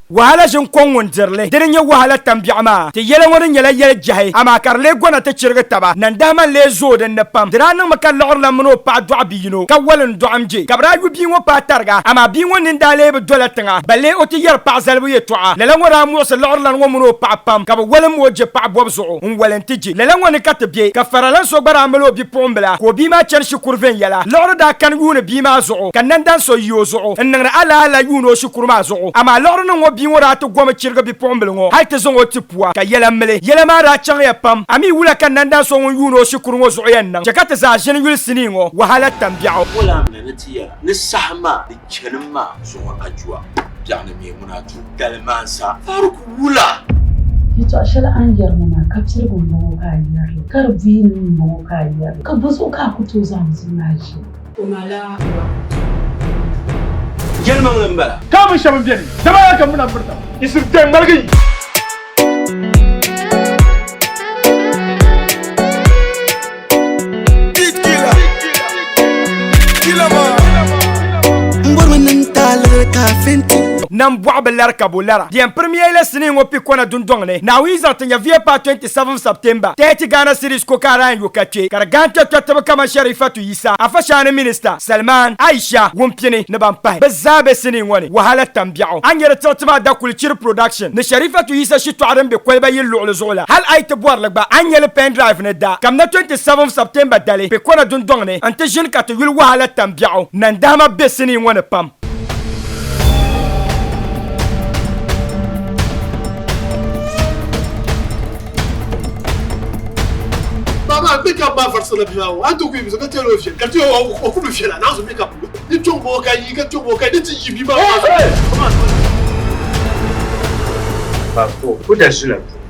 Wahala ʒini kɔŋ ŋun diri li, dini n-nyɛ wahala tambiɛɣu maa. Ti yɛla ŋɔ di nyɛla yɛli jɛhi, amaa ka di lee gɔna ti chirigi taba. Nandahima n-lee zooi din ni pam. Di daa niŋmi ka liɣirilan mini o paɣa dɔɣi bi yino, ka wali n-dɔɣim je, ka bɛ daa yu bia ŋɔ paai tariga. Amaa bia ŋɔ nini daa lee bi dola tiŋa, balee o ti yɛri paɣa zalibu yɛtɔɣa. Lala ŋɔ daa muɣisi liɣirilan ŋɔ mini o paɣa pam, ka bɛ walim o je paɣa bɔbu zuɣu n-wali nti je. Lala ŋɔ ni ka ti be, ka faralan so gba daa mali o bipuɣimbila, ka o bia maa chani shikuru viɛnyɛla. Liɣiri daa kani yuuni bia maa zuɣu, ka nandan so yi o zuɣu n-niŋdi alaala yuuni o shikuru maa zuɣu. Amaa liɣiri ni ŋɔ bia ŋɔ daa ti gomi chirigi bipuɣimbila ŋɔ hal ti zaŋ o ti pua, ka yɛla mili. Yɛla maa daa chaŋya pam. A mi wula ka nandan so ŋun yuuni o shikuru ŋɔ zuɣu yɛn niŋ? Chɛ ka ti zaa ʒini yuli sinii ŋɔ wahala tambiɛɣu. Wula m-mi ni ti yɛra ni saha maa di chanim maa zuŋɔ ajua biɛɣuni Maimunatu Dalimaansa Faruk wula? Yɛtɔɣ shɛli a ni yɛri ma maa, ka pirigu m-bɔŋɔ ka a yɛri li, ka di buyini mi m-bɔŋɔ ka a yɛri li, ka bɔzuɣu ka a ku tooi zaŋ bia maa ʒili? O malila wa. Yɛlimaŋli m-bala. Ka mi shɛba m-beni, dama ya ka m mi na m-birita. Isiri kpe ŋmaligi yi. Nam bɔɣu bi lari ka bo lara. Di yɛn pirimiya la sinii ŋɔ pi kɔna dundɔŋ ni. Naawuni yi zaŋ ti nya viya paai 27 September, 30 Ghana cedis ko ka a daa yɛn yo ka kpe, ka di gaan kpɛrikpɛritiba kaman Sharifatu Yisa, Afashaani Minista, Salman, Aisha, Wumpini ni ban pahi. Bɛ zaa be sinii ŋɔ ni. Wahala tambiɛɣu. A ni nya di tiɣi ti maa Dakuli Chiri Production ni Sharifatu Yisa shitɔɣu din be koliba yili luɣili zuɣu la. Hali a yi ti bɔri li gba, a ni nya li pen drive ni da. Kamina 27 September dali, kpe kɔna dundɔŋ ni nti ʒini ka ti yuli wahala tambiɛɣu. Nandahima be sinii ŋɔ ni pam. Baba make up maa varisila bia maa o a ni ti ku yimsi ka chɛli o viɛli ka ti o ku bi viɛla naɣ zo make up ni kpɛŋ ŋɔ ka yi ka kpɛŋ ŋɔ ka yi ni ti yi bia maa Pastor, o da ʒila duu.